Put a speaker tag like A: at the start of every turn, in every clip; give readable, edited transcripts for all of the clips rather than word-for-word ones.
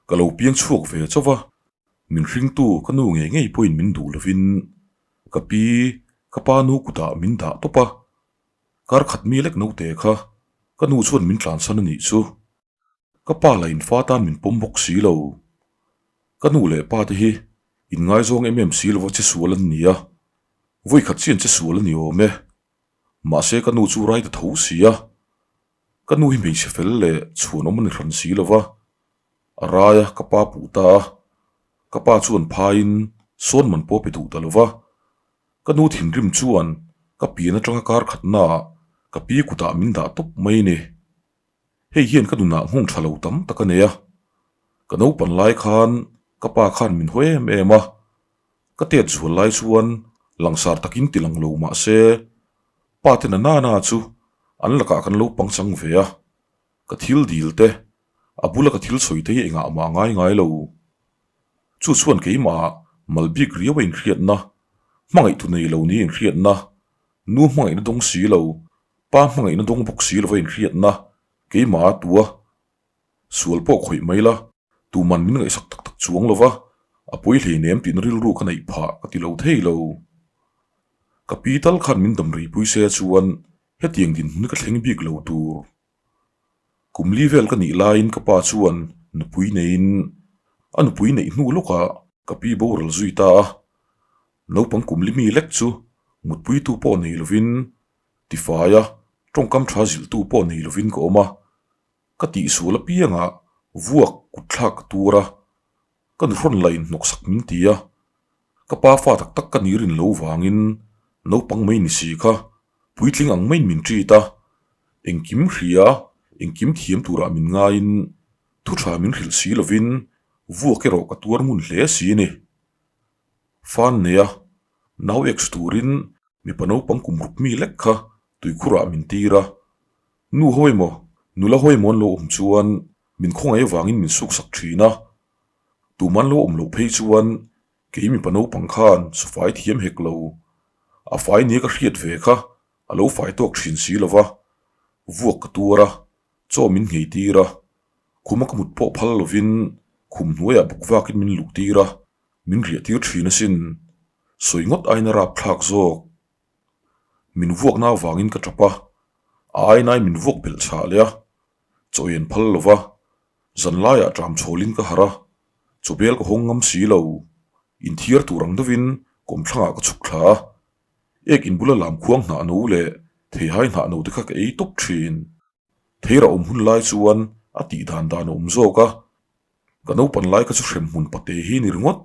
A: Ka lo piang chhuak ve chauh a, min hringtu ka nu ngei ngei pawhin min duh lovin ka pi ka pa nu kutah min dah tawp a, kar khat mi lek naute kha ka nu chuan min tlansan a nih chu. Ka pa lah in fa tan min pawm bawk si lo. Ka nu leh pa te hi inngaizawng em em si lova che sual an ni a, vawi khat chian che sual a ni awm e. Mahse ka nu chu rai ta tho si a, ka nu hi hmeichhe fel leh chhuanawm a ni hran si lova, a rai a ka pa puh ta a, ka pa chuan phaiin sawn man pawh pe duh ta lova, ka nu thinrim chuan ka pian atanga kar khatnaah ka pi kutah min dah tawp mai a ni. Hei hian ka nunah nghawng tha lo tam tak a nei a, ka naupan lai khan ka pa khan min haw em em a, ka tet zual lai chuan langsar takin ti lang lo mah se pa te na nana chu an lakah kan lo pangchang ve a, ka thil dil te, a bula ka thil sawi te hi engah mah ngai ngai lo. Chu chuan keimah mal bik riau a inhriatna, hmangaih tu nei lo ni inhriatna, nu hmangaihna dawng si lo, Pa hmangaihna dawng bawk si lova inhriatna keimah a tu a, sual pawh khawih mai la, tuman min ngaihsak tak tak chuang lova, a pawi hleinem tihna rilru ka neih phah ka ti lo thei lo. Ka pi tal khan min dam rei pui se chuan hetiang dinhmun ka thleng bik lo tur. Kum li vel ka nih laiin ka pa chuan nupui neiin a nupui neih hnu lawkah ka pi boral zui ta a, naupang kum li mi lek chu mutpuitu pawh nei lovin Tifai a, tawngkam tha zilhtu pawh nei lovin ka awm a, ka tihsual apiangah vuak kutthlak ka tur a, ka nuhrawn la inhnawksak min ti a, ka pa fa tak tak ka ni rin lo vangin naupang mai ni si kha puitling ang maiin min treat a, engkim hria, engkim thiam turah min ngaiin thu tha min hrilh si lovin vuak erawh ka tuar ngun hle si a ni. Fan nei a, nau ex turin mipa naupang kum ruk mi lek kha tuikhurah min tir a. Nu ho emaw, nula ho emaw an lo awm chuan min khawngaih avangin min suksak thin a. Tum an lo awm loh phei chuan kei mipa naupang khan sufai thiam hek lo. A fai nia ka hriat ve kha a lo fai tawk thin si lo va, vuak ka tuar a, chaw min nghei tir a. Khuma ka mut pawh phal lovin khum hnuaiah buk vakin min luh tir a. Min riah tir thin asin, sawi ngawt aina rap thlak zawk. Min vuakna avangin ka tap a, a ainain min vuak belh chhah leh a, chaw en phal lo va, zanlaiah ṭam chhawlin ka harh a, chawbel ka hawng ngam si lo, inthiar tur ang deuhin kawmthlangah ka chhuk thla a, ek inbula lamkhuang hnah no leh theihai hnah no te kha ka ei tawp thin. Theira awm hun lai chuan a tih dan dan a awm zawk a, ka naupan lai kha chu hrem hmun pate hi ni ringawt.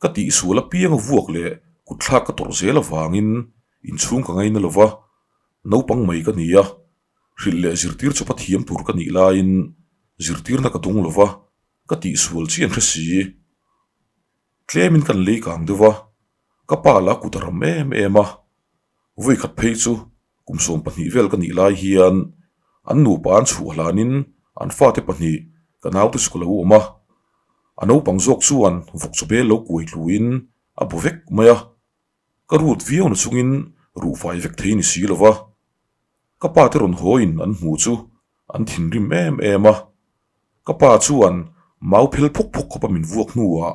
A: Ka tihsual apiang a vuak leh kutthlak ka tawrh zel avangin inchhung ka ngaina lo va, naupang mai ka ni a, hrilh leh zirtir chawpa thiam tur ka nih laiin zirtirna ka dung lo va, ka tihsual chian hre si. Tlemin kan lei kang deuh a, ka pa lah kut a ram em em a, vawikhat phei chu Kum 12 vel ka nih lai hian an nupa an chhuah hlanin an fate pahnih ka naute chu ka lo awm a, a naupang zawk chuan vawk chaw bel lo kuai tluin a bu vek mai a, ka rut viau na chungin ruh fai vek thei ni si lova, ka pa te rawn hawiin an hmu chu an thinrim em em a, ka pa chuan mau phel phawk phawk khawpa min vuak hnuah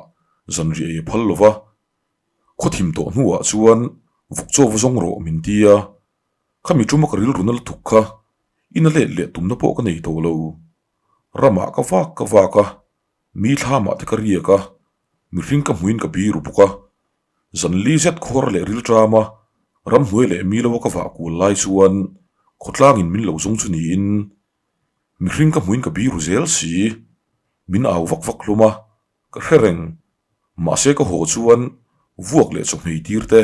A: zanriah ei a phal lova. Khaw thim tawh hnuah chuan vawk chaw va zawng rawh min ti a, khami tuma ka rilru na lutuk kha ina let leh tumna pawh ka nei tawh lo. Ramah ka vak ka vak a, mi thlamah te ka riak a, mihring ka hmuin ka biru bawk a. Zanli zet khuar leh rilṭam a, ramhnuai leh mi lo a ka vah kual lai chuan khawtlangin min lo zawng chu niin mihring ka hmuin ka biru zel si, min au vak vak hlawm a, Ka hre reng. Mahse ka haw chuan vuak leh chawhmei tir te,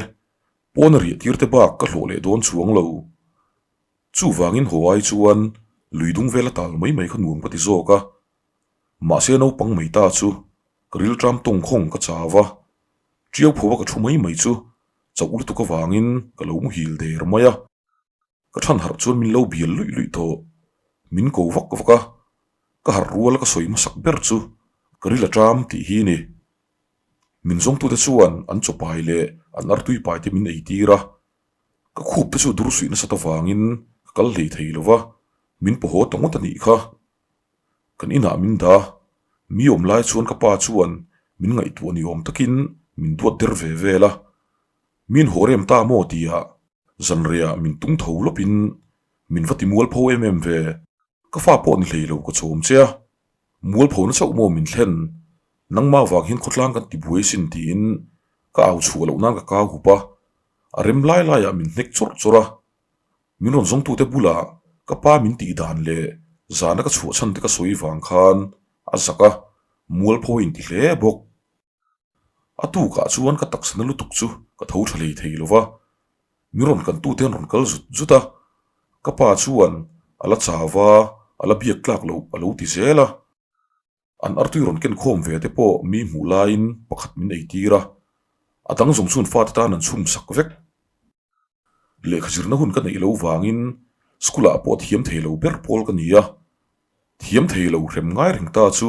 A: pawn a riah tir te bak ka hlawh leh dawn chuang lo. Chuvangin haw ai chuan lui dung vel a tal mai mai kha nuam ka ti zawk a. Mahse naupang mai ta chu ka rilṭam tawngkhawng ka chau a, ṭiau pho a ka ṭhu mai mai chu chauh lutuk avangin ka lo muhil der mai a. Ka ṭhan harh chuan min lo bial luih luih tawh. Min ko vak vak a, ka harh rual ka sawi hmasak ber chu ka ril a ṭam tih hi ni. Min zawngtute chuan an chaw pai leh an artui pai te min ei tir a, ka khup te chu dur suih nasat avangin ka kal hlei thei lo va, min paw haw ta ngawt a nih kha. Kan inah min dah. Mi awm lai chuan ka pa chuan min ngaihtuah ni awm takin min duat der ve vel a. Min haw rem ta maw tia zanriah min tung tho lawpin min va ti mualpho em em ve. Ka fa pawh ni hlei lo ka chawm che a, mualpho na chauh maw min thlen, nangmah vang hian khawtlang kan ti buai sin tiin ka au chhuah loh nan ka kau hup a, a rem lai laiah min hnek chawrh chawrh a. Min rawn zawngtute bulah ka pa min tih dan leh zana ka chhuah chhan te ka sawi vang khan a zak a, mualpho a inti hle bawk. A tukah chuan ka taksa na lutuk chu ka tho tha hlei thei lo va, min rawn kantute an rawn kal zut zut a, ka pa chuan a la chau va, a la biak tlak loh a lo ti zel a. An artui rawn ken khawm ve te pawh mi hmuh laiin pakhat min eitir a, a dang zawng chuan fate tan an chhum sak vek. Lehkha zirna hun ka neih lo vangin school ah pawh thiam thei lo ber pawl ka ni a, thiam thei lo hrem ngai reng ta chu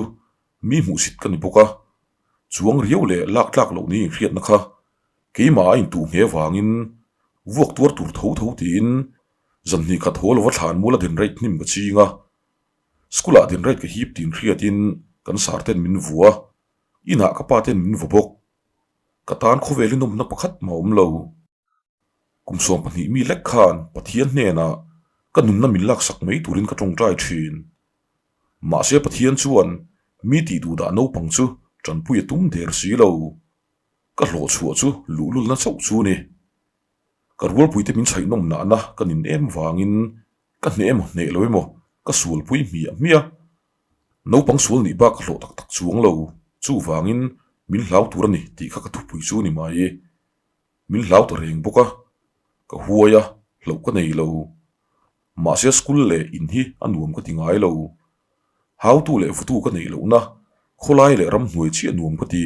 A: mi hmuhsit ka ni bawk a, chuang riau leh lak tlak loh ni inhriatna kha keimah a intuh nghe vangin vuak tuar tur tho tho tiin zanhnih khat haw lova thlan mual a den rate hnim ka ching a, school ah den rate ka hip tih inhriatin kan sar ten min vua, inah ka pa ten min vaw bawk. Ka tan khawvel i nawmna pakhat mah awm lo. Kum 12 mi lek khan Pathian hnenah ka nunna min laksak mai turin ka tawngtai thin. Mahse Pathian chuan mi tih duh dah naupang chu tanpui a tum der si lo. Ka hlawh chhuah chu luhlulna chauh chu ni. Ka rualpuite min chhaih nawm nahna ka nin em vangin ka hneh emaw hneh lo emaw ka sualpui hmiah hmiah. Naupang sual nih bak ka hlawh tak tak chuang lo, chuvangin min hlau tur a ni tih kha ka thupui chu ni mai. Min hlau ta reng bawk a, ka huai a, hlauh ka nei lo. Mahse school leh in hi a nuam ka ti ngai lo. Hautu leh vutu ka neih lohna khawlai leh ramhnuai chiah nuam ka ti.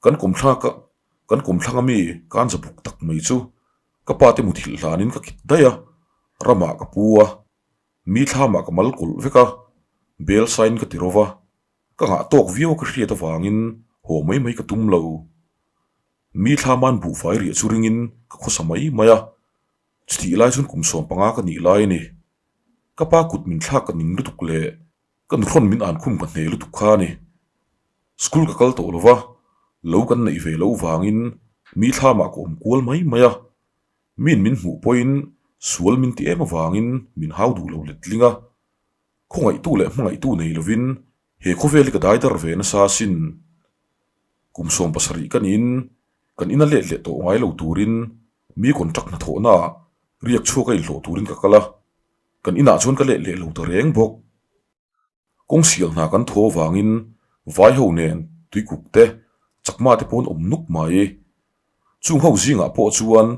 A: Kan kawmthlak a, kan kawmthlang ami kanza buk tak mai chu ka pa te muthilh hlanin ka kit daih a, ramah ka pu a, mi thlamah ka mal kawlh vek a, bel sain ka ti ro va, ka ngah tawk viau a ka hriat avangin haw mai mai ka tum lo. Mi thlama'n buhfai riah chu ringin ka khawsa mai mai a, chutih lai chuan kum 15 ka nih lai a ni. Ka pa kut min thlak ka ning lutuk leh ka nuhrawn min an khum ka hne lutuk kha a ni. School ka kal tawh lo va, lo kan neih ve loh vangin mi thlamah ka awm kual mai mai a. Min min hmuh pawhin sual min ti em avangin min hau duh lo letling a. Khawngaihtu leh hmangaihtu nei lovin he khawvel hi ka daidar ve nasa asin. Kum 70 ka niin kan ina let leh tawh ngai lo turin mi contract hnathawhnaah riak chhuak a inhlawh turin ka kal a, kan inah chuan ka let leh lo ta reng bawk. Kawng sial hna kan thaw avangin vai ho nen tuikuk te, chakma te pawh an awm nuk mai. Chung ho zingah pawh chuan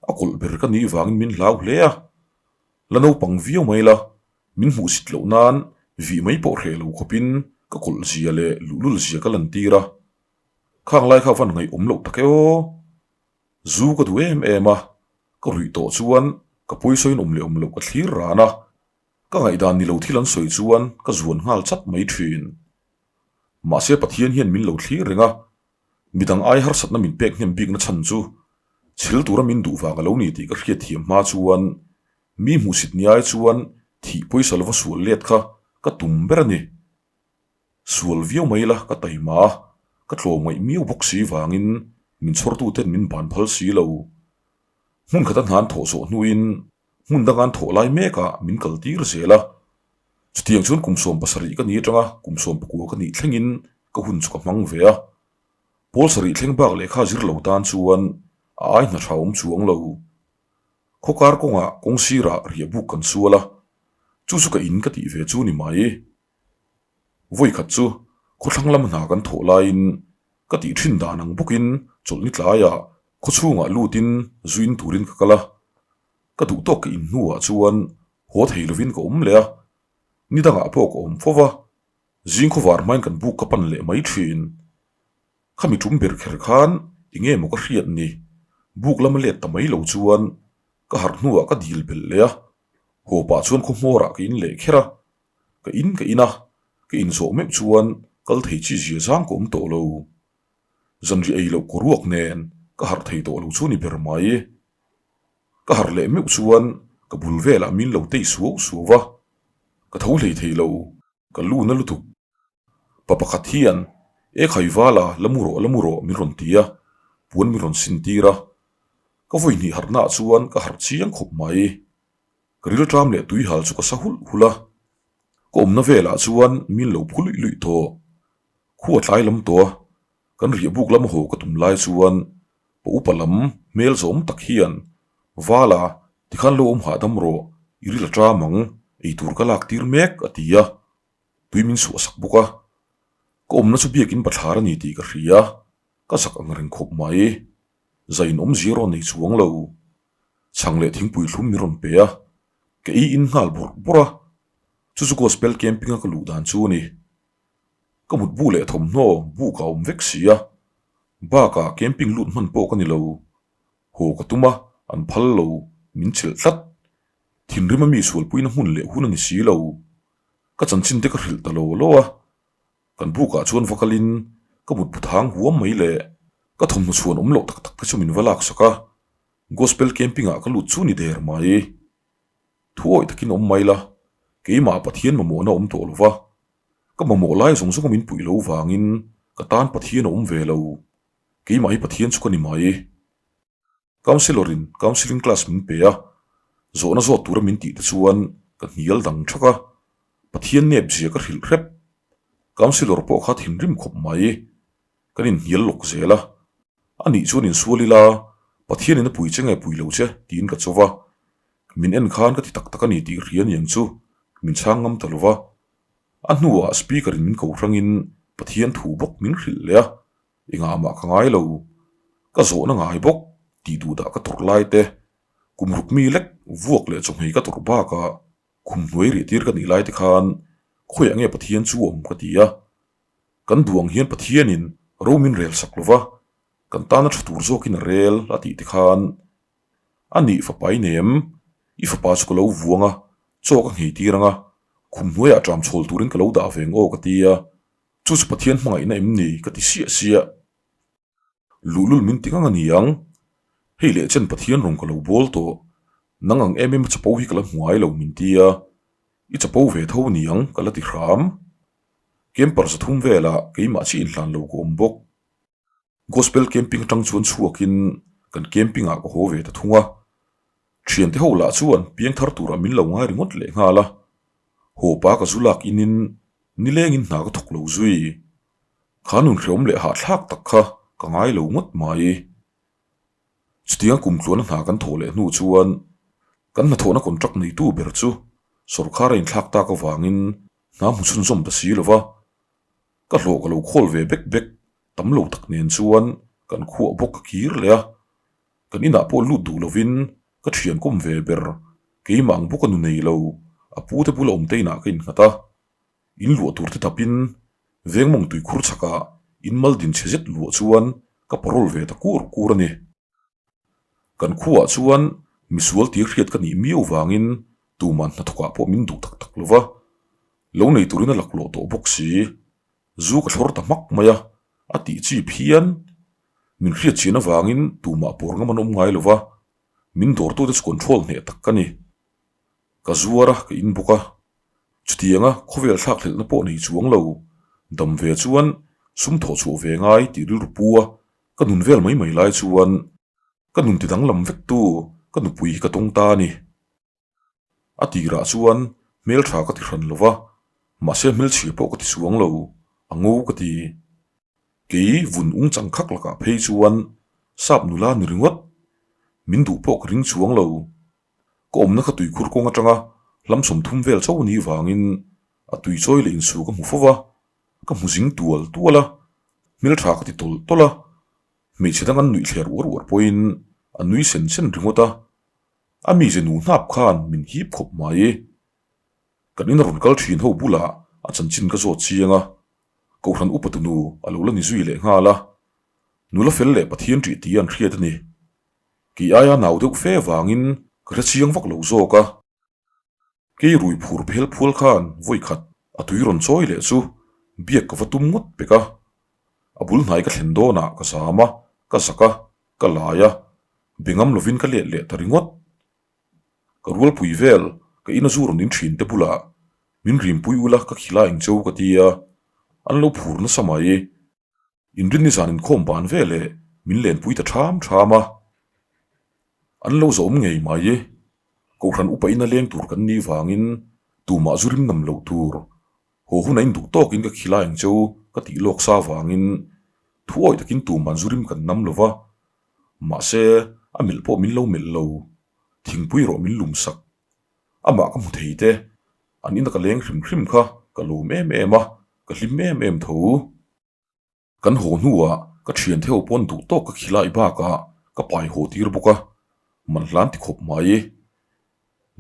A: a kawlh ber ka nih vangin min hlau hle a, la naupang viau mai la, min hmuhsit loh nan vih mai pawh hreh lo khawpin ka kawlh zia leh luhlul zia ka lantir a. Khang lai kha van ngaihawm loh tak e aw. Zu ka duh em em a, ka ruih tawh chuan ka pawisawiin awm leh awm loh ka thlir ran a, ka ngaihdan ni lo thil an sawi chuan ka zuan nghal chat mai thin. Mahse Pathian hian min lo thlir reng a, midang ai harsatna min pek hnem bikna chhan chu chhil tura min duh vang a lo ni tih ka hriatthiam hma chuan mi hmuhsit ni ai chuan thih pawisa lova sual let kha ka tum ber a ni. Sual viau mai la ka taima a, ka tlawmngaih miau bawk si vangin min chhawrtuten min ban phal si lo. Hmun khata hna an thawh zawh hnuin hmun danga an thawh lai mekah min kal tir zel a. Chutiang chuan kum 70 ka ni atanga kum 19 ka nih thlengin ka hun chu ka hmang ve a. Pawl sarih thleng bak lehkha zir lo tan chuan a ai hna tha awm chuang lo. Khawkar kawngah kawng sirah riahbuk kan sual a, chu chu ka in ka tih ve chu ni mai. Vawi khat chu khawthlang lam hna kan thawh laiin ka tih thin dan ang bawkin chawlhni tlaiah khawchhungah lutin zuin turin ka kal a, ka duh tawk ka in hnuah chuan haw thei lovin ka awm leh a, ni dangah pawh ka awm fo va, zing khawvar hmain kan buk ka pan leh mai thin. Khami tum ber kher khan eng nge maw ka hriat ni, buk lama let ta mai lo chuan ka harh hnuah ka dil belh leh a, haw pah chuan khaw hmawrah ka in leh kher a. Ka in ka in a, ka inzawh meuh chuan kal thei chi zia zang ka awm tawh lo. Zanriah ei loh kaw ruak nen ka harh thei tawh lo chu ni ber mai. Ka harh leh meuh chuan ka bul velah min lo tei suau suau va, ka tho hlei thei lo, ka lu na lutuk. Pa pakhat hian, E khai vala, la mu rawh, la mu rawh, min rawn ti a, puan min rawn sin tir a. Ka vawi hnih harhnaah chuan ka harh chiang khawp mai. Ka rilṭam leh tuihal chu ka sa hulh hulh a. Ka awmna velah chuan min lo phu luih luih tawh. Khua tlai lam tawh a, kan riah buk lama haw ka tum lai chuan pa upa lam hmel zawm tak hian, Vala, tikhan lo awm hahdam rawh, i ril a ṭam ang, eitur ka lak tir mek, a ti a. Tui min suah sak bawk a, ka awmna chu biakin bathlar a ni tih ka hria, ka zak ang reng khawp mai. Zain awmzia rawn nei chuang lo. Chhang leh thingpui thlum min rawn pe a, ka ei in nghal bawrh bawrh a, chu chu gospel camping a ka luh dan chu a ni. Ka mut bu leh thawmhnaw buk a awm vek si a, bakah camping lut hman pawh ka ni lo. Haw ka tum a, an phal lo, min chelh tlat. Thinrim a mi sualpuina hmun leh hun a ni si lo. Ka chanchin te ka hrilh ta lo lo a, kan bukah chuan va kalin ka mut bu thang huam mai le. Ka thawmhnaw chhuan awm loh tak tak te chu min va laksak a, gospel camping ah ka lut chu ni der mai. Thu awih takin awm mai la, keimah Pathian mamawhna awm tawh lo va, ka mamawh lai zawng zawnga min puih lo vangin ka tan Pathian a awm ve lo, keimah hi Pathian chu ka ni mai. Councillor in counselling class min pe a, zawhna zawt tura min tih te chuan ka hnial dang thak a, Pathian nep zia ka hrilh hrep. Councillor pawh kha thinrim khawp mai, kan inhnial lawk zel a, a nih chuan insual ila Pathian in a pui che nge pui lo che tiin ka cho va, min en khan ka ti tak tak a ni tih hria niang chu min chhang ngam ta lo va, a hnuah speaker in min ko hrangin Pathian thu bawk min hrilh leh a, Engah mah ka ngai lo, ka zawhna ngai bawk tih duh dah ka tawrh lai te, kum ruk mi lek vuak leh chawhmei ka tawrh bakah khum hnuai rih tir ka nih lai te khan khawiah nge Pathian chu awm ka ti a. Kan duh ang hian Pathianin ro min rel sak lo va, kan tana tha tur zawkin a rel a tih te khan a nih fapa i nem, i fapa chu ka lo vuang a, chaw ka nghei tir ang a, khum hnuaiah ṭam chhawl turin ka lo dah ve ang aw ka ti a. Chu chu Pathian hmangaihna em ni ka ti siah siah. Luhlul min ti ngang a ni ang. Hei leh chen Pathian rawn ka lo bawl tawh. Nang ang em em a chapo hi ka la hmu ngai lo min ti a. I chapo ve tho a ni ang ka la ti hram. Camper zathum velah keimah chiah inhlan lo ka awm bawk. Gospel camping atang chuan chhuakin kan camping ah ka haw ve ta thung a, thiante ho lah chuan piangthar turah min lo ngai ringawt leh nghal a, haw pa ka zu lak inin nilengin hna ka thawk lo zui. Kha nun hreawm leh hahthlak tak kha ka ngai lo ngawt mai. Chutianga kum tluana hna kan thawh leh hnu chuan kan hnathawhna contract neitu ber chu sawrkhar a inthlak tak avangin hna hmu chhunzawm ta si lo va, Ka hlawh ka lo khawl ve bek bek tam lo tak nen chuan kan khuah bawk ka kir leh a, kan inah pawh lut duh lovin ka thian kawm ve ber, keimah ang bawk a nu nei lo, a pu te bula awm te inah ka innghat a, in luah tur te dapin vengmawng tuikhur chhakah in mal din chhe zet luah chuan ka parol ve ta kur kur a ni. Kan khuaah chuan misual tir hriat ka nih miau vangin tuman hnathawkah pawh min duh tak tak lo va, lo nei turin a laklawh tawh bawk si. Zu ka thlawr ta hmak mai a, a tih chi phian. Min hriat chian avangin tumah pawr ngam an awm ngai lo va, min dawrtute chu control hneh tak ka ni. Ka zuar a, ka in bawk a. Chutianga khawvel thlakhlelhna pawh nei chuang lo, dam ve chuan sum thawh chhuah ve ngai tih rilru pu a, Ka nun vel mai mai lai chuan ka nun ti danglam vek tu ka nupui hi ka tawng ta a ni. A tirah chuan hmeltha ka ti hran lo va, mahse hmelchhia pawh ka ti chuang lo, a ngo ka ti. Kei vun ung chang khak lakah phei chuan sap nula ni ringawt, min duh pawh ka ring chuang lo. Ka awmna kha tuikhur kawng atanga hlam 30 vel chauh a nih vangin a tuichawi leh insu ka hmu fo va, Ka hmu zing tual tual a, hmeltha ka ti tawlh tawlh a, hmeichhe dang an nuih thler uar uar pawhin a nui sen sen ringawt a, a mize nu hnap khan min hip khawp mai. Kan ina rawn kal thin ho bulah a chanchin ka zawt chiang a, Kohhran upa tunu a lo la ni zui leh nghal a, nula fel leh Pathian ṭih tih an hriat a ni. Kei aia nau deuh fe vangin ka hre chiang vak lo zawk a. Kei rui phur phel phual khan vawi khat a tui rawn chawi leh chu biak ka va tum ngawt pek a. A bul hnai ka thlen dawnah ka zam a, ka zak a, ka lai a, be ngam lovin ka let leh ta ringawt. Ka rualpui vel ka ina zu rawn in thin te bulah min rimpui ula ka khila eng cheu ka ti a. An lo phur nasa mai. Inrinni zan inkhawm ban ve leh min lenpui ta ṭham ṭham a. An lo zawm ngei mai. Kohhran upa ina leng tur kan nih vangin tumah zu rim nam loh tur haw hun a induh tawkin ka khilai ang cheu ka tih lawk sa vangin thu awih takin tuman zu rim kan nam lo va. Mahse, a melh pawh min lo melh lo. Thingpui rawh min lum sak. Amah ka hmu thei te, an ina ka leng hrim hrim kha ka lawm em em a, ka hlim em em tho. Kan haw hnuah ka thian theuh pawn duh tawk ka khilai bakah ka pai haw tir bawk a, man hlan ti khawp mai.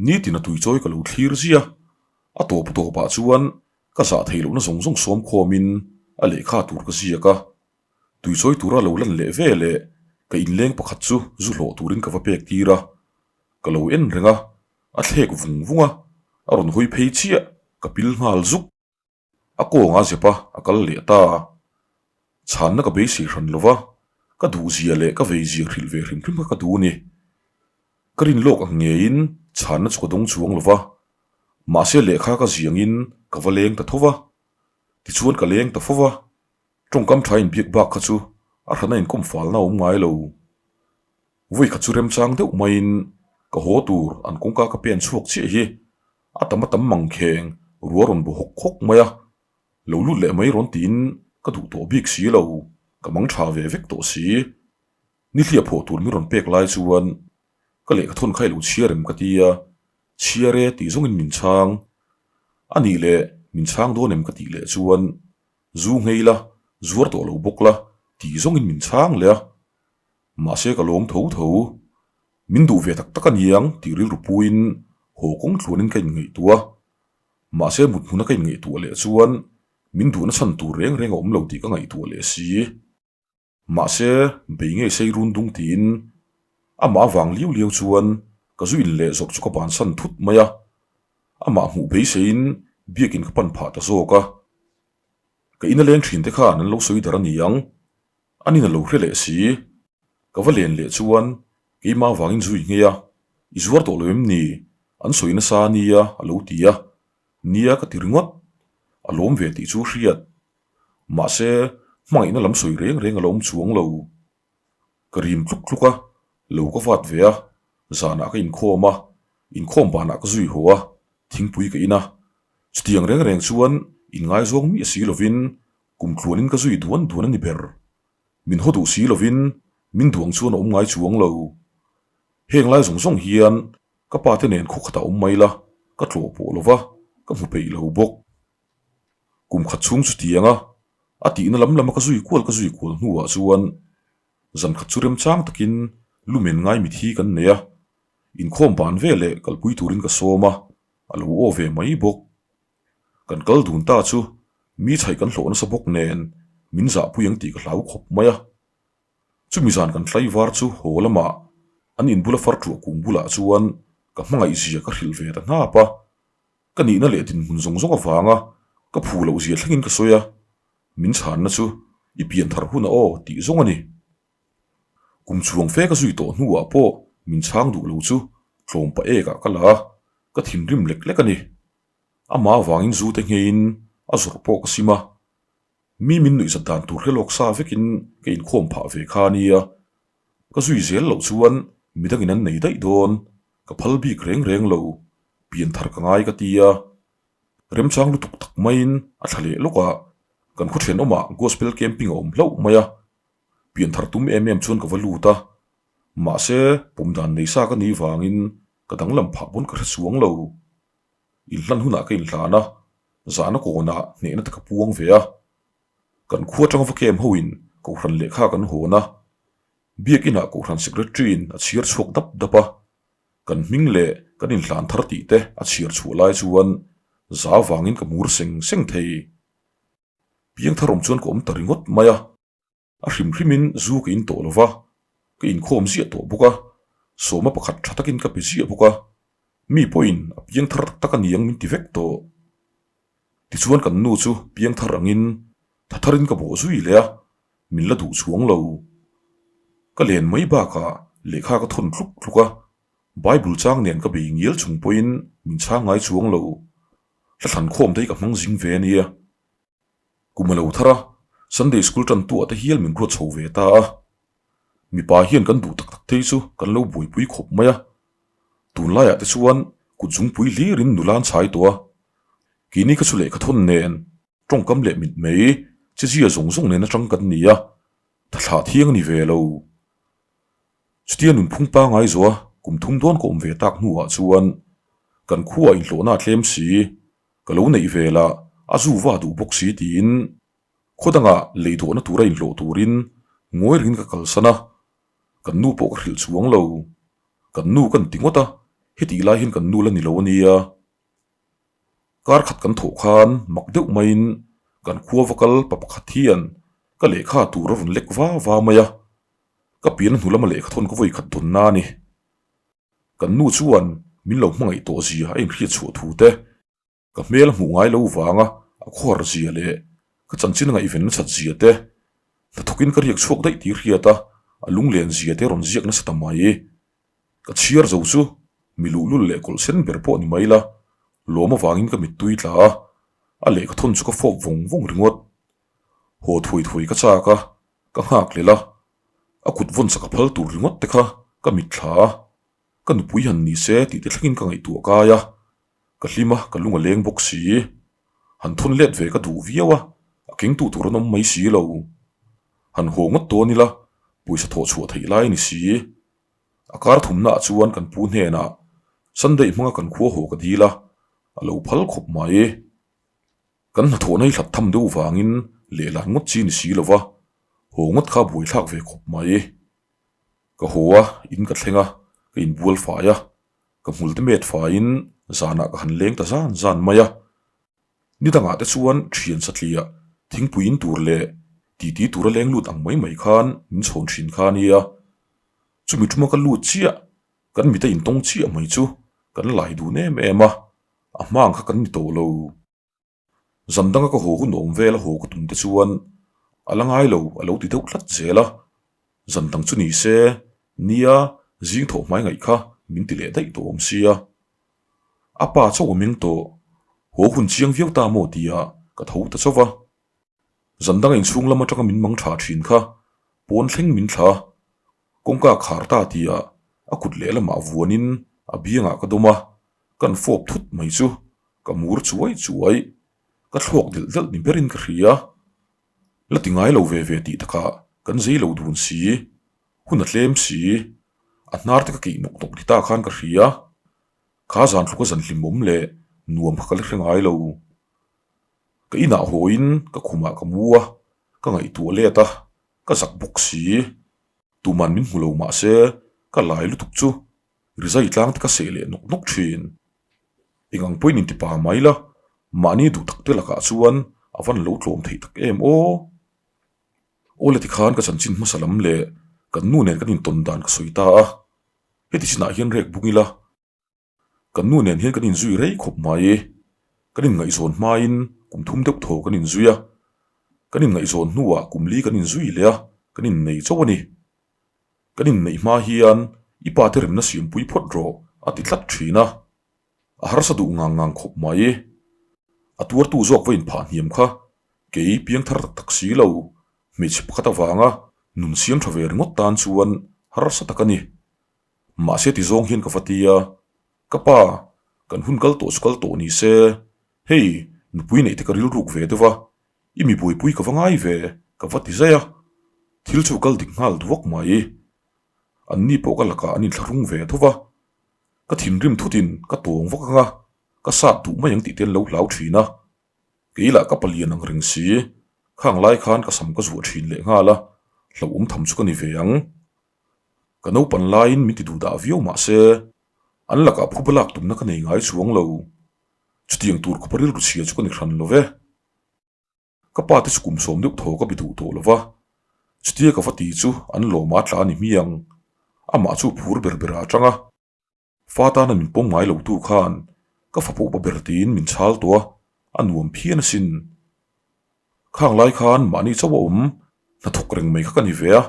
A: Nitin a tuichawi ka lo thlir zia, a tawp tawpah chuan ka zah theih lohna zawng zawng sawm khawmin a lehkha tur ka ziak a, tuichawi tura lo lan leh ve leh ka inleng pakhat chu zu hlawh turin ka va pek tir a, ka lo en reng a, a thlek vung vung a, a rawn hawi phei chiah, ka pil nghal zuk. A kawng a zep a, a kal leh ta. Chhanna ka beisei hran lo va, ka duhzia leh ka veizia hrilh ve hrim hrim kha ka duh a ni. Ka rin lawk ang ngeiin chhanna chu ka dawng chuang lo va, mahse lehkha ka ziangin ka va leng ta tho va. Tichuan ka leng ta fo va, tawngkam tha inbiak bak kha chu a hrana inkawm falna a awm ngai lo. Vawi khat chu remchang deuh maiin ka haw tur an kawngka ka pen chhuak chiah hi a tam a tam mangkheng rua rawn bu hawk hawk mai a, lo lut leh mai rawn tiin ka duh tawh bik si lo, ka mang tha ve vek tawh si. Nihliah phawh tur min rawn pek lai chuan ka lehkha thawn kha i lo chhiar em ka ti a, chhiar e tih zawngin min chhang. A nih leh min chhang dawn em ka tih leh chuan zu nghei la, zuar tawh lo bawk la tih zawngin min chhang leh a. Mahse ka lawm tho tho. Min duh ve tak tak a niang tih rilru puiin haw kawng tluanin ka inngaihtuah a. Mahse mut hmuna ka inngaihtuah leh chuan min duhna chhan tur reng reng a awm lo tih ka ngaihtuah leh si. Mahse bei ngei sei run dung tiin amah avang liau liau chuan ka zu in leh zawrh chu ka bansan thut mai a. Amah hmuh beiseiin biakin ka pan phah ta zawk a. Ka ina leng thin te khan an lo sawi dar a ni ang. A nin a lo hre leh si. Ka va len leh chuan keimah avangin zui nghei a, I zuar tawh lo em ni? An sawi nasa a nia a lo ti a. Nia ka ti ringawt. A lawm ve tih chu hriat. Mahse, hmangaihna lam sawi reng reng a lo awm chuang lo. Ka rim tluk tluk a, lo ka vat ve a, zanah ka inkhawm a, inkhawm banah ka zui haw a, thingpui ka in a. Chutiang reng reng chuan inngaizawng miah si lovin Kum tluanin ka zui duan duan a ni ber. Min haw duh si lovin min duang chuan a awm ngai chuang lo. Heng lai zawng zawng hian ka pa te nen khaw khatah awm mai la, ka tlawh pawh lo va, ka hmu peih lo bawk. Kum khat chhung chutianga a tihna lam lama ka zui kual ka zui kual hnuah chuan zan khat chu remchang takin lumen ngai mithi kan nei a, inkhawm ban veleh kalpui turin ka sawm a, a lo aw ve mai bawk. Kan kal dun ta chu mi chhaih kan hlawh nasa bawk nen min zahpui ang tih ka hlau khawp mai a. Chumi zan kan tlai var chu haw lamah an inbula far ṭuah kung bulah chuan ka hmangaih zia ka hrilh ve ta hnap a. Ka nihna leh dinhmun zawng zawng avanga ka phu loh zia thlengin ka sawi a, min chhanna chu i pian thar hun a aw tih zawng a ni. Kum chhuang fe ka zui tawh hnuah pawh min chhang duh lo chu tlawm pa ekah ka la a, ka thinrim lek lek a ni. Amah avangin zu te ngheiin a zawrh pawh ka sim a, mi min nuihzat dan tur hre lawk sa vekin ka inkhawm phah ve kha a nia. Ka zui zel loh chuan midangin an nei daih dawn, ka phal bik reng reng lo, pian thar ka ngai ka ti a. Remchang lutuk tak maiin a thla leh lawk a, kan khaw thenawmah gospel camping a awm hlauh mai a, pian thar tum em em chuan ka va lut a, mahse pawm dan nei sa ka nih vangin ka danglam phah pawn ka hre chuang lo. Inhlan hunah ka inhlan a, zahna kawnah hnehna te ka puang ve a. Kan khua atanga va kem hoin Kohhran lehkha kan hawn a, Biakinah Kohhran Secretary-in a chhiar chhuak dap dap a, kan hming leh kan inhlan thar tih te a chhiar chhuah lai chuan za vangin ka mur seng seng thei. Piangthar awm chuan ka awm ta ringawt mai a. A hrim hrimin zu ka in tawh lo va, ka inkhawm ziah tawh bawk a, sawma pakhat tha takin ka pe ziah bawk a, mi pawhin a piang thar tak tak a ni ang min ti vek tawh. Tichuan kan nu chu piang thar angin tha tharin ka bawh zui leh a, min la duh chuang lo. Ka len mai bakah lehkha ka thawn tluk tluk a, Bible chang nen ka bei ngial chung pawhin min chhang ngai chuang lo. Hla thlan khawm te hi ka hmang zing ve a nia. Kum a lo thar a, Sunday School tantu ah te hial min ruat chho ve ta a. Mipa hian kan duh tak tak thei chu kan lo buaipui khawp mai a. Tunlaiah te chuan kut zungpui hlirin nula an chhai tawh a. Keini kha chu lehkha thawn nen, tawngkam leh mit mai, chezia zawng zawng nen atang kan ni a, thla thiang a ni ve lo. Chutia nunphung pangngai zawha kum thum dawn ka awm ve tak hnuah chuan kan khuaah inhlawhna a tlem si, ka lo neih ve lah a zu va duh bawk si tiin khaw dangah lei dawhna tura inhlawh turin ngawi rengin ka kalsan a, kan nu pawh ka hrilh chuang lo. Kan nu kan ti ngawt a, hetih lai hian kan nu la ni lo a nia. Kar khat kan thawh khan mak deuh maiin kan khua va kal pa pakhat hian ka lehkha tur a rawn lek va va mai a, ka pian hnu lama lehkha thawn ka vawi khat dawn na a ni. Kan nu chuan min lo hmangaih tawh zia a inhriat chhuah thu te, ka hmel a hmuh ngai lo vanga a khuar zia leh ka chanchin a ngaihven nasat zia te, hnathawkin ka riak chhuak daih tih hriat a, a lunglen zia te rawn ziak nasa ta mai. Ka chhiar zo chu mi luhlul leh kawlh sen ber pawh ni mai la, lawm avangin ka mittui tla a, a lehkha thawn chu ka fawp vawng vawng ringawt. Haw thuai thuai ka chak a, ka nghak lel a, a kut vawn chak a phal tur ringawt te kha ka mitthla a, ka nupui han ni se tih te thlengin ka ngaihtuah kai a, ka hlim a, ka lung a leng bawk si. Han thawn let ve ka duh viau a, a kengtu tur an awm mai si lo. Han haw ngawt dawn ila, pawisa thawh chhuah theih lai a ni si. A kar thumnaah chuan kan pu hnenah Sunday hmanga kan khua haw ka dil a, a lo phal khawp mai. Kan hnathawhna hi hlat tham deuh vangin lehlan ngawt chi ni si lo va, haw ngawt kha buaithlak ve khawp mai. Ka haw a, in ka thleng a, ka inbual fai a, ka hmul te met faiin zanah ka han leng ta zan zan mai a. Ni dangah te chuan thian satliah thingpui in tur leh titi tura leng lut ang mai mai khan min chhawn thin kha a nia. Chumi tuma ka lut chiah, kan mita intawng chiah mai chu kan lai dun em em a, a hma ang kha kan ni tawh lo. Zan danga ka haw hun awm vel a haw ka tum te chuan a la ngai lo a lo ti deuh tlat zel a, zan dang chu ni se nia zing thawh hmai ngaih kha min ti leh daih tawh awm sia. A pa chauh a meng tawh, haw hun chiang viau ta maw tia ka tho ta chauh va. Zan danga inchhung lam atanga min mang tha thin kha pawn thleng min thla a, kawngka khar ta tia a kut lehlamah vuanin a biangah ka dawm a, Kan fawp thut mai chu ka mur chuai chuai, ka thluak delh delh ni berin ka hria. La ti ngai lo ve ve tih takah kan zei lo dun si, hun a tlem si, a hnar te ka keih nawk nawk ni ta khan ka hria. Kha zan tluka zan hlimawm leh nuam kha ka la hre ngai lo. Ka inah hawiin ka khumah ka mu a, ka ngaihtuah let a, ka zak bawk si. Tuman min hmu lo mahse ka lai lutuk chu Rizai tlang te ka seh leh nawk nawk thin. Eng ang pawhin inti pa mai la, mahni duh tak te lakah chuan a van lo tlawm theih tak em aw. Awle tikhan ka chanchin hmasa lam leh kan nu nen kan intawn dan ka sawi ta a, heti chinah hian rek bung ila, kan nu nen hian kan inzui rei khawp mai. Kan inngaihzawn hmain kum thum deuh thaw kan inzui a, kan inngaihzawn hnuah kum li kan inzui leh a, kan innei chauh a ni. Kan inneih hma hian i pa te remna siampui phawt rawh a ti tlat thin a, a harsa duh ngang ngang khawp mai. A tuartu zawk va inphah hniam kha kei piang thar tak tak si lo, hmeichhe pakhat avanga nun siam tha ve ringawt tan chuan harsa tak a ni. Mahse ti zawng hian ka va ti a, ka pa, kan hun kal tawh chu kal tawh ni se, hei nupui neih te ka rilruk ve deuh va, I mi buaipui ka va ngai ve, ka va ti zai a, thil chu kal dik nghal duak mai. Anni pawh ka lakah an inthlahrung ve tho va, ka thinrim thutin ka tawng vak ang a, ka sat duh mai ang tih te an lo hlau thin a. Kei lah ka palian ang reng si, khang lai khan ka sam ka zuah thin leh nghal a, hlauhawm tham chu ka ni ve ang. Ka naupan laiin min ti duh dah viau mah se, an lakah phuba lak tumna ka nei ngai chuang lo. Chutiang tur khawpa rilru chhia chu ka ni hran lo ve. Ka pa te chu kum sawm deuh thaw ka bi duh tawh lo va, chutia ka va ti chu an lawm a tla a ni hmiang. Amah chu phur ber ber a atang a, fa tana min pawm ngai lo tu khan ka fa pawh pa ber tiin min chhal tawh a, a nuam phian asin. Khang lai khan mahni chauh a awm hnathawk reng mai kha ka ni ve a,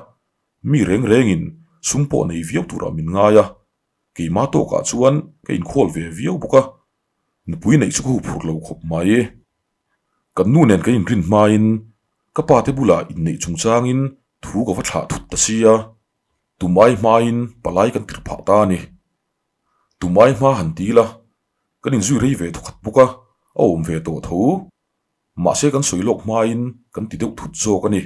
A: mi reng rengin sum pawh nei viau turah min ngai a, keimah tawkah chuan ka inkhawl ve viau bawk a. Nupui neih chu ka huphurh lo khawp mai. Kan nu nen kan inrin hmain ka pa te bulah inneih chungchangin thu ka va thlah thut ta sia, tumai hmain palai kan tirh phah ta a ni. Tumai hma han ti ila, kan inzui rei ve thawkhat bawk a, a awm ve tawh tho. Mahse kan sawi lawk hmain kan ti deuh thut zawk a ni.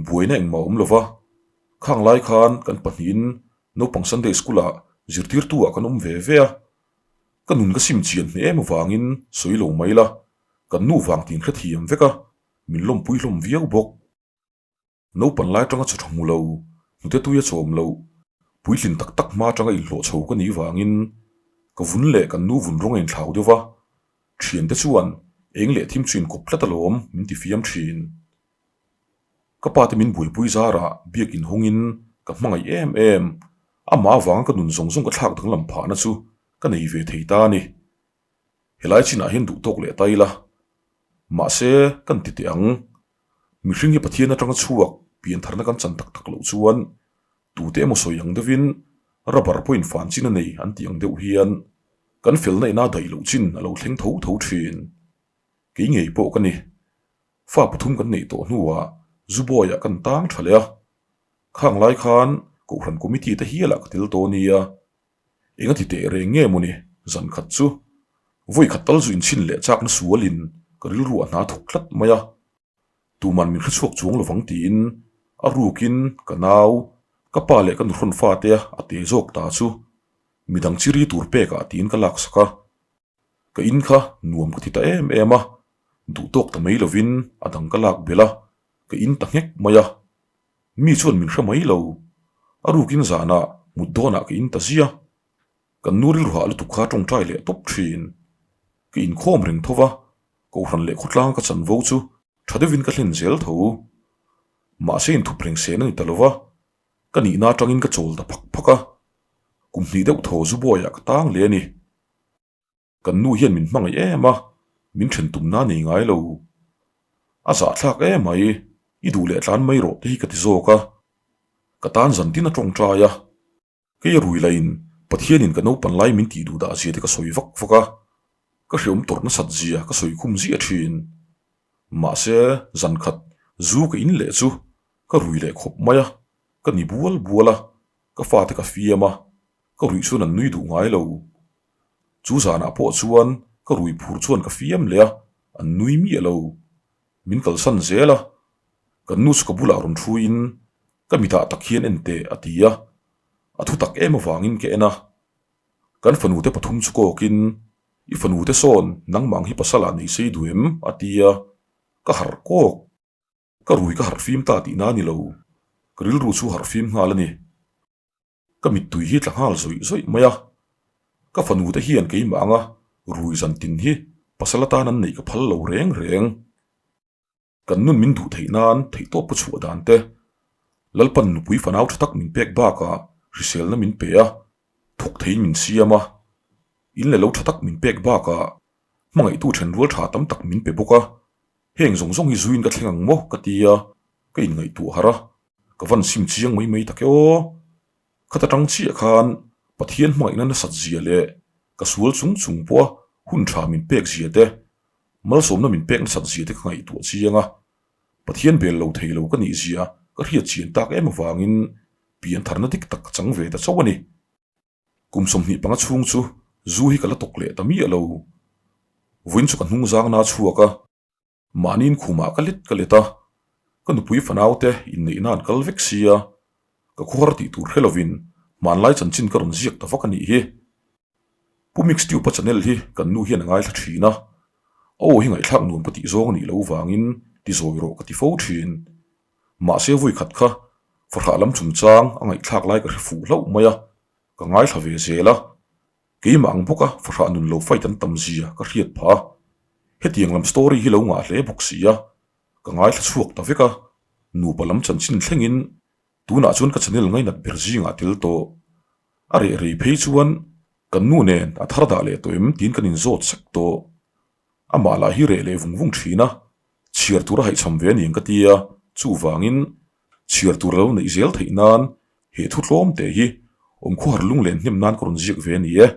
A: Buaina engmah awm lova, khang lai khan kan pahnihin naupang Sunday School ah zirtirtu ah kan awm ve ve a, ka nun ka sim chian hneh em avangin sawi lo mai la, kan nu vang tin hrethiam vek a, min lawmpui hlawm viau bawk. Naupan lai atanga chaw tha hmu lo, hnute tuia chawm lo, puitlin tak tak hma atanga inhlawh chho ka nih vangin ka vun leh kan nu vun rawng a inthlau deuh va, thiante chuan eng leh thim chu inkawp tlat alawm min ti fiam thin. Ka pa te min buaipui zarah biak inhawngin ka hmangaih em em, amah avanga ka nun zawng zawng ka thlak danglam phahna chu ka nei ve thei ta a ni. Helai chinah hian duh tawk leh ta ila, mahse kan ti teh ang. Mihring hi Pathian atanga chhuak piantharna kan chan tak tak loh chuan tute emaw sawi ang deuhin rubber pawhin fan chin a nei an tih ang deuh hian kan felna ina daih loh chin a lo thleng tho tho thin. Kei ngei pawh ka ni. Fa pathum kan neih tawh hnuah Zubawiah kan tang tha leh a. Khang lai khan Kohhran Committee te hialah ka tel tawh nia. Enga ti teh reng nge mawni zan khat chu vawi khat tal zu inchhin leh chakna sualin ka rilru a hna thawk tlat mai a. Tuman min hrechhuak chuang lovang tiin a rukin ka nau, ka pa leh ka nuhrawn fate a te zawk ta chu midang chiri tur pekah tiin ka laksak a. Ka in kha nuam ka ti ta em em a, duh tawk ta mai lovin a dang ka lak belh a, ka in ta nghek mai a. Mi chuan min hre mai lo, a rukin zanah mut dawnah ka in ta zia. Kan nu rilru hah lutuk kha tawngtai leh tawp thin. Ka inkhawm reng tho va, Kohhran leh khawtlang ka chanvo chu tha deuhin ka hlen zel tho. Mahse inthup reng sen a ni ta lo va, ka nihna atangin ka chawl ta phak phak a, kum hnih deuh thaw Zubawiah ka tang leh a ni. Kan nu hian min hmangaih em a, min then tumna nei ngai lo. A zahthlak em mai, i duh leh tlan mai rawh te hi ka ti zawk a. Ka tan zan tin a tawngtai a. Kei a rui laiin Pathianin ka naupan lai min tih duh dah zia te ka sawi vak vak a, ka hreawm tawrh nasat zia ka sawi khum ziah thin. Mahse, zan khat zu ka in leh chu ka rui leh khawp mai a, ka ni bual bual a, ka fate ka fiam a, ka ruih chuan an nui duh ngai lo. Chu zanah pawh chuan ka rui phur chuan ka fiam leh a, an nui miah lo. Min kalsan zel a, kan nu chu ka bulah rawn thuin ka mitah tak hian en teh a ti a, a thu tak em avangin ka en a. Kan fanute pathum chu kawkin, I fanute sawn nangmah ang hi pasal ah nei sei duh em? a ti a, ka harh kawk. Ka rui ka harh fim ta tihna a ni lo, ka rilru chu harh fim nghal a ni. Ka mittui hi tla nghal zawih zawih mai a, ka fanu te hian keimah anga rui zan tin hi pasal atan an neih ka phal lo reng reng. Kan nun min duh theih nan theihtawp ka chhuah dan te, Lalpan nupui fanau tha tak min pek bakah hriselna min pe a, thawk theiin min siam a, in leh lo tha tak min pek bakah hmangaihtu thenrual tha tam tak min pe bawk a, heng zawng zawng hi zuiin ka thleng ang maw ka ti a, ka inngaihtuah harh a. Ka van sim chiang mai mai tak e aw. Khata tang chiah khan Pathian hmangaihna nasat zia leh ka sual chung chung pawha hun tha min pek zia te, malsawmna min pek nasat zia te ka ngaihtuah chiang a. Pathian bel lo thei lo ka nih zia ka hriat chian tak em avangin piantharna dik tak ka chang ve ta chauh a ni. Kum 25 chhung chu zu hi ka la tawk leh ta miah lo. Vawiin chu ka hnung zangna a chhuak a. Mahniin khumah ka let ka let a, ka nupui fanaute inneihna an kal vek sia, ka khuar tih tur hre lovin hmanlai chanchin ka rawn ziak ta vak a nih hi. Pu Mixtube-a channel hi kan nu hian a ngaithla thin a, a aw hi ngaihthlak nuam ka tih zawng a nih loh vangin ti zawi rawh ka ti fo thin. Mahse vawi khat kha fahrah lam chungchang a ngaihthlak lai ka hre fuh hlauh mai a, ka ngaithla ve zel a, Keimah ang bawka fahrah nun lo fight an tam zia ka hriat phah a, hetiang lam story hi lo ngah hle bawk si a, ka ngaithla chhuak ta vek a, nupa lam chanchin thlengin tunah chuan ka channel ngainat ber zingah tel tawh. A reh rei phei chuan kan nu nen a thar dah leh tawh em tiin kan inzawt sek tawh. Amah lah hi reh leh vung vung thin a, chhiar tur a haihchham ve a ni ang ka ti a, chuvangin chhiar tur a lo neih zel theih nan he thu tlawm te hi awmkhuahar lunglen hnem nan ka rawn ziak ve a ni e.